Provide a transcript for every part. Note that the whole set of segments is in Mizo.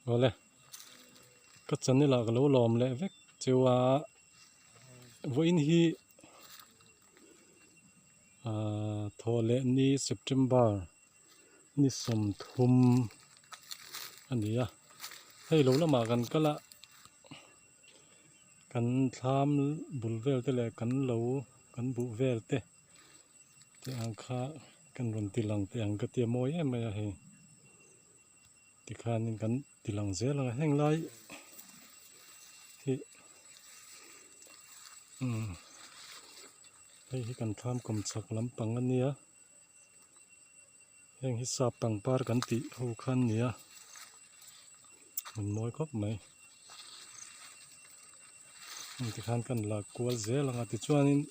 Awle, ka channel ah ka lo lawm leh vek cheu a, vawiin hi ahh thaw leh ni September ni 30 a ni a, hei lo lamah kan kal a, kan thlam bul vel te leh kan lo kan buh vel te tih ang kha kan rawn ti lang teh ang ka ti a mawi em mai a hei. Tikhanin kan ti lang zel ang a heng lai hi umm hei hi kan thlam kawm chhak lampang a nia heng hi sap pangpar kan tih ho kha an ni a an mawi khawp mai tikhan kan la kual zel ang a tichuanin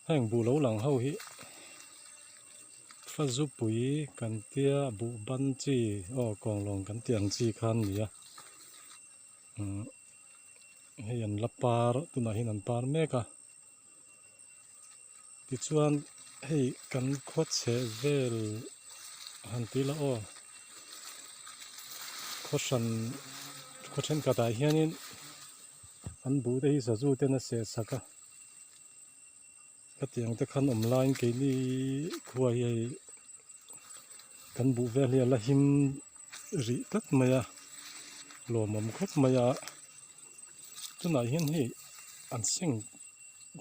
Heng buh lo lang ho hi Fazupui kan tia buh ban chi aw kawnglawng kan tih ang chi kha an ni a umm hei an la par tunah hian an par mek a tichuan hei kan khaw chheh vel han tih la aw khaw hran khaw thenkhatah hianin an buh te hi sazu ten a seh sak a. Hetiang te khan awm laiin keini khua hi hei kan buh vel hi a la him rih tlat mai a lawmawm khawp mai a tunah hian hei an seng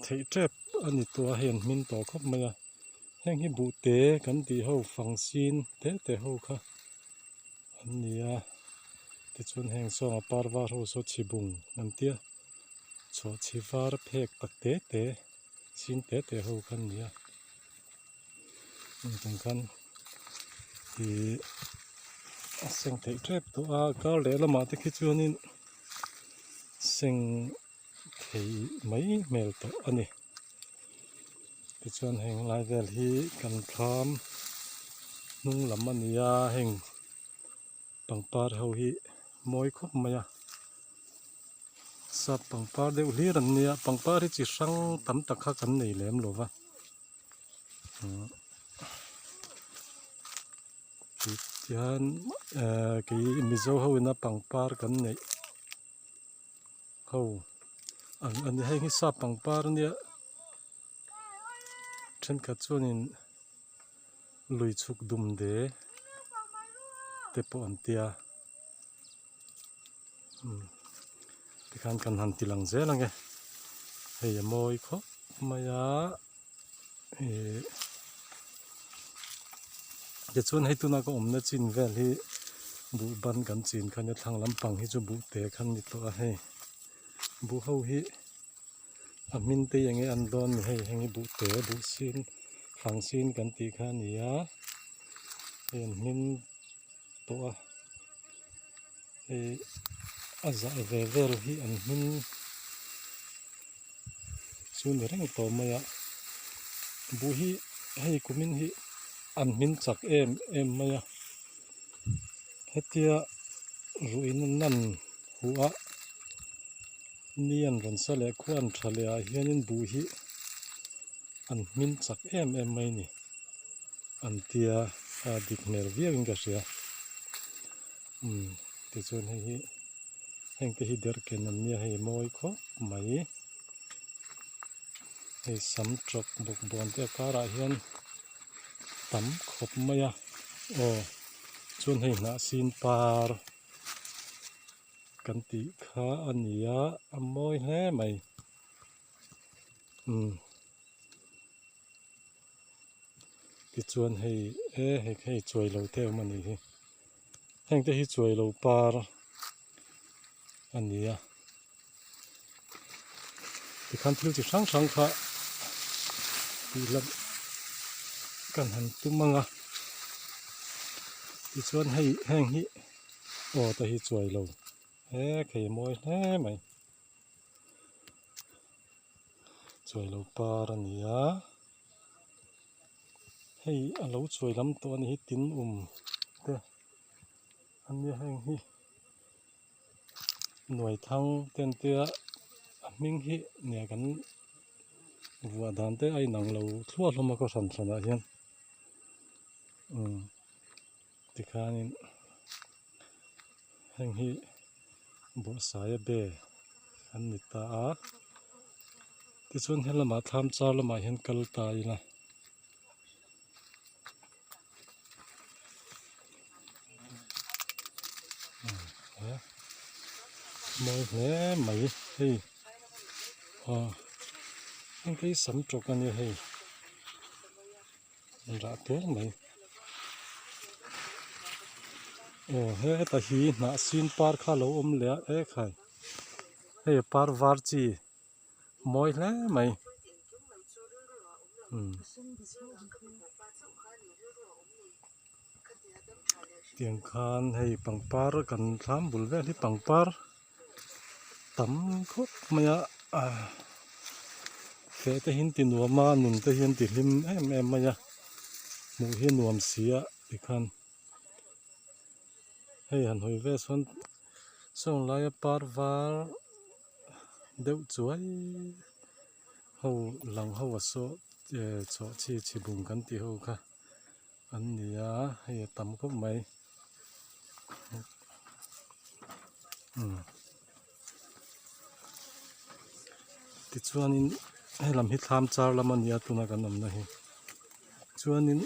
theih tep a ni tawh a hei an hmin tawh khawp mai a heng hi buh te kan tih ho fang sin te te ho kha an ni a tichuan heng sawnga par var ho saw chhibung an tia. Chhawhchhi var phek tak te te sin te te ho kha an ni a engtiang khan ihh a seng theih tep tawh a kar leh lamah te khi chuanin seng thei mai hmel tawh a ni tichuan heng lai vel hi kan thlam hnung lam a ni a heng pangpar ho hi mawi khawp mai a. Sap pangpar deuh hlir an nia pangpar hi chi hrang tam tak kha kan nei lem lo va tihian ehh kei mizo ho ina pangpar kan neih ho ang a ni hei hi sap pangpar ania thenkhat chuanin lui chhuk dum de te pawh an tia. Tikhan kan han ti lang zel ang e hei a mawi khawp mai a ih tichuan hei tuna ka awmna chin vel hi buh ban kan chin kha nia thlang lampang hi chu buh te kha an ni tawh a hei buh ho hi a hmin te eng nge an dawn ni hei heng hi buh te buh sin fang sin kan tih kha a ni a hei an hmin tawh a hei a zah ve vel hi an hming chu ni reng tawh mai a buh hi hei kumin hi an hmin chak em em mai a hetia ruih in an huh a ni an rawn sa leh khua an tha leh ah hianin buh hi an hmin chak em em mai a ni. An tia a dik hmel viau in ka hria umm tichuan hei hi heng te hi derhken an nia hei mawi khawp mai hei sam tawk bawk bawn te a karah hian tam khawp mai a aw chuan hei hnah sin par kan tih kha a ni a a mawi hle mai umm. Tichuan hei e hei hei chuai lo te awm a nih hi heng te hi chuai lo par a ni a tikhan thil chi hrang hrang kha tih lam kan han tum ang a tichuan hei heng hi aw te hi chuai lo he khei a mawi hle mai. Chuai lo par a ni a hei a lo chuai lam tawh a ni hi tin um te a nia heng hi nuai thang te an tia a hming hi nia kan vuah dan te a inang lo thluah hlawm a ka hran hran ah hian umm tikhanin. Heng hi bawhsaia be an ni ta a. Tichuan helamah thlam char lamah hian kal ta ila. Mawi hle mai hei aw heng te hi sam tawk a nia hei an rah tual mai aw heta hi hnah sin par kha a lo awm leh a ekhai hei a par var chi. Mawi hle mai umm tiang khan hei pangpar kan thlam bul vel hi pangpar tam khawp mai a ah feh te hi an ti nuam a nun te hi an ti hlim em em mai a hmuh hi a nuam si a tikhan hei han hawi vel sawn sawn laia par var. Deuh chuai ho lang ho a saw eh chawh chi chi bung kan tih ho kha an ni a hei a tam khawp mai umm tichuanin helam hi thlam char lam a ni a tuna kan awmna hi chuanin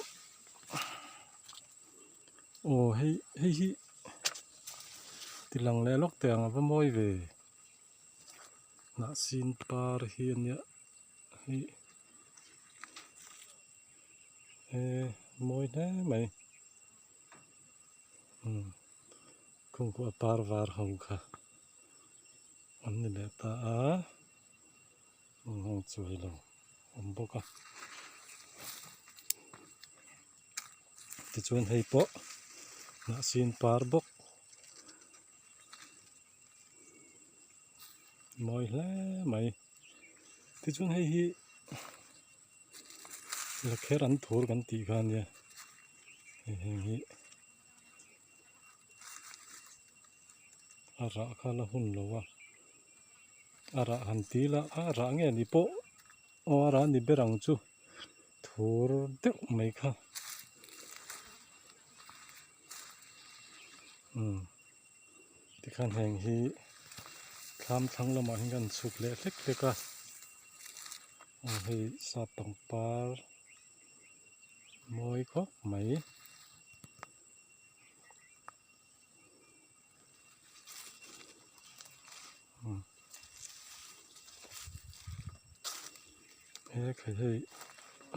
aw hei hei hi ti lang leh lawk teh ang a va mawi ve. Hnah sin par hi a nia hei he mawi hle mai umm khungkua par var ho kha an ni leh ta a heng chuai lo awm bawk a tichuan hei pawh hnah sin par bawk. Mawi hle mai tichuan hei hi lakher an thur kan tih kha ania hei heng hi a rah kha la hun lo a a rah han ti ila a rah nge ni pawh aw a rah ni ber ang chu thur deuh mai kha umm. Tikhan heng hi thlam thlang lamah hian kan chhuk leh hlek hlek a aw hei sap pangpar mawi khawp mai. He khai hei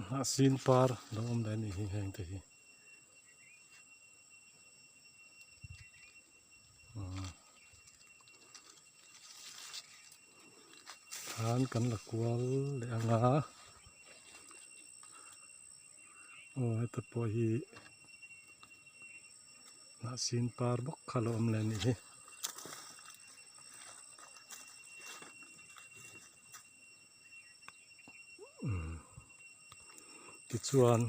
hnah sin par lo awm leh a nih hi heng te hi. Khan kan la kual leh ang a aw heta pawh hi hnah sin par bawk kha lo awm leh a nih hi. Tichuan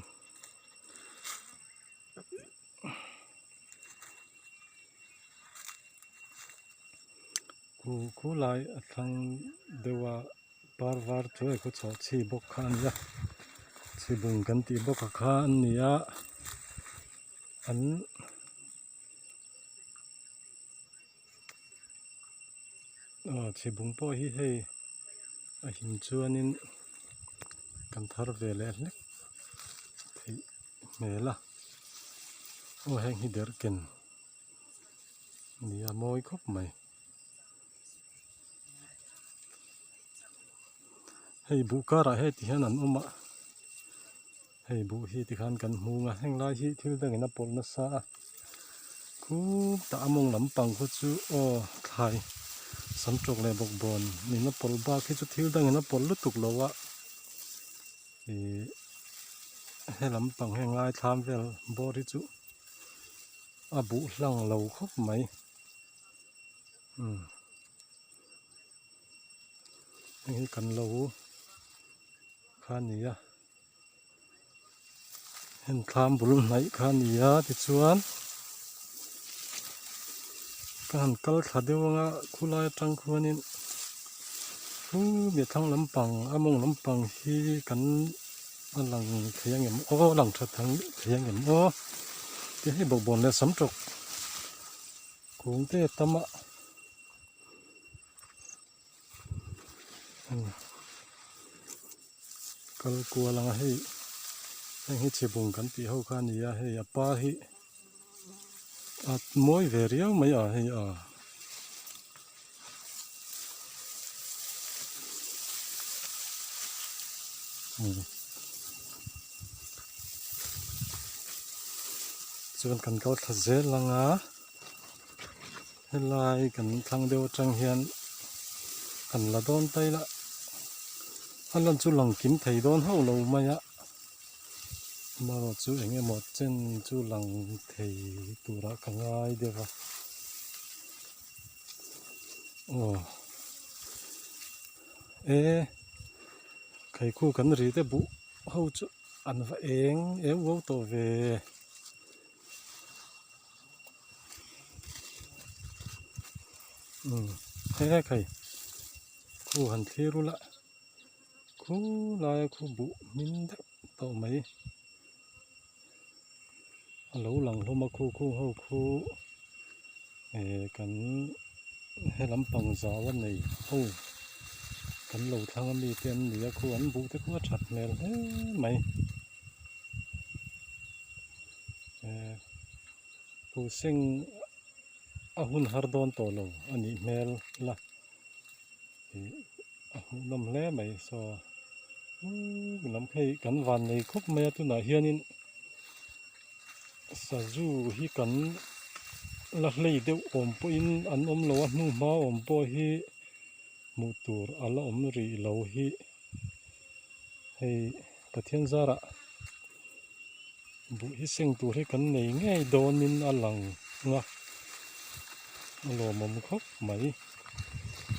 khu khu lai a thlang deuh a par var chuai khu chawh chhi bawk kha a ni a chhibung kan tih bawk a kha an ni a an aw chhibung pawh hi hei a him chuanin kan thar ve leh hlek theih hmel a aw heng hi derhken nia mawi khawp mai hei buh karah heti hian an awm a hei buh hi tikhan kan hmung a heng lai hi thil dangin a pawlh nasa a khup tah a mawng lampang khu chu aw thlai sam tawk leh bawkbawn in a pawlh bak hi chu thil dangin a pawlh lutuk lo a ihh he lampang heng lai thlam vel bawr hi chu a buh hlang lo khawp mai umm heng hi kan lo kha a ni a heng thlam bul hnaih kha a ni a tichuan ka han kal thla deuh ang a khulai atang khuanin khumi a thlang lampang a mawng lampang hi kan a lang thei ang em aw a lang tha thei ang em aw tih hei bawkbawn leh sam tawk. Kung te a tam a kal kual ang a hei heng hi chhibung kan tih ho kha a ni a hei a pa hi a mawi ve riau mai a hei a. Chuan kan kal thla zel ang a helai kan thlang deuh atang hian kan la dawn ta ila a lan chu lang kim thei dawn hauh lo mai a amaherawh chu eng emaw chen chu lang thei turah ka ngai deuh a aw e. Khaikhu kan ri te buh ho chu an va eng eu uau tawh ve. Umm he khai khu han thlir ula khu laia khu buh hmin deuh tawh mai a lo lang hlawm a khu khung ho khu eh kan he lampang zau a nei ho kan lo thlang a mi te an ni a khu an buh te khu a that hmel hle mai eh buh seng a hun har dawn tawh lo a nih hmel la ih a hmuhnawm hle mai saw umm lam hei kan van nei khawp mai a tunah hianin sazu hi kan la hlei deuh awm pawhin an awm lo a hnuhma awm pawh hi hmuh tur a la awm rih lo hi hei Pathian zarah buh hi seng tur hi kan nei ngei dawnin a lang a a lawmawm khawp mai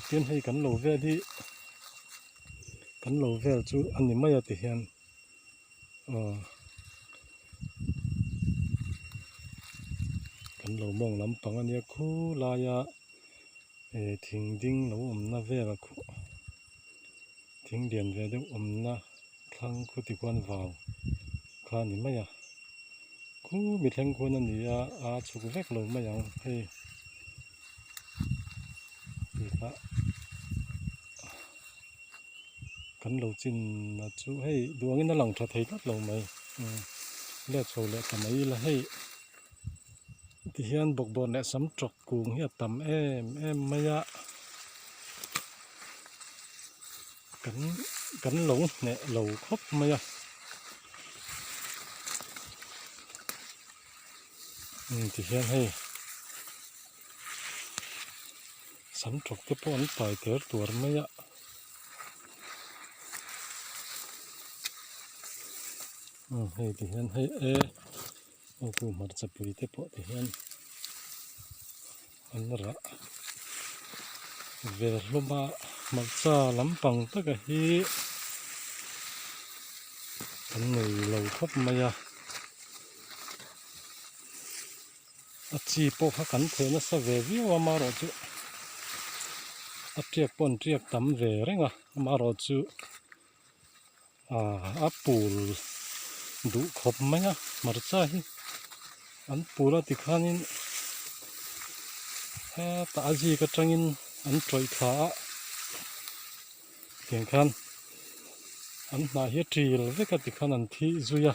tin hei kan lo vel hi kan lo vel chu a ni mai a ti hian aw kan lo mawng lampang a nia khulaia eh thing ding lo awmna vel khuh thing lian ve deuh awmna thlang khu ti khuan vau kha a ni mai a khu mi thleng khuan a ni a a chhuk vek lo mai ang hei tih kha kan lo chin na chu hei duh angin a lang tha thei tlat lo mai umm let chho leh ta mai ila hei tihian bawkbawn leh sam tawk kung hi a tam em em mai a. Kan kan lo hneh lo khawp mai a umm tihian hei sam thawk te pawh an tai ter tuar mai a umm hei tihian hei e aw khu hmarcha pui te pawh tihian an rah ve hlawm a hmarcha lampang taka hi an nei lo khawp mai a a chi pawh kha kan theh nasa ve viau a amaherawhchu a tiak pawh an tiak tam ve reng a amaherawhchu Aaa a pul duh khawp mai a hmarcha hi an pul a tikhanin hetah a zik atangin an tawih thla a tiang khan an hnah hi a til vek a tikhan an thih zui a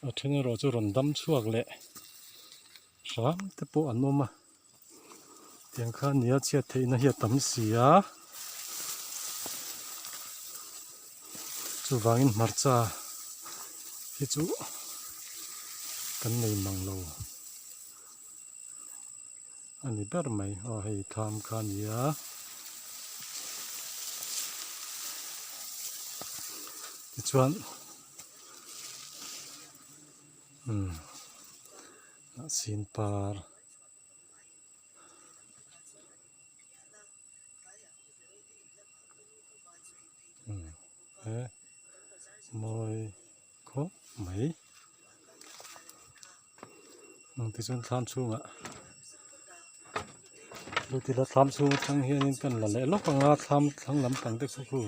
a then erawh chu rawn dam chhuak leh hram te pawh an awm a tiang khan nia chhiat theihna hi a tam si a chuvangin hmarcha hi chu kan nei mang lo a ni ber mai aw hei thlam kha a ni a tichuan umm. Hnahsin par umm he mawi khawp mai ang tichuan thlam chhungah chu tila thlam chhung atang hianin kan la leh lawk ang a thlam thlang lampang te khu khu.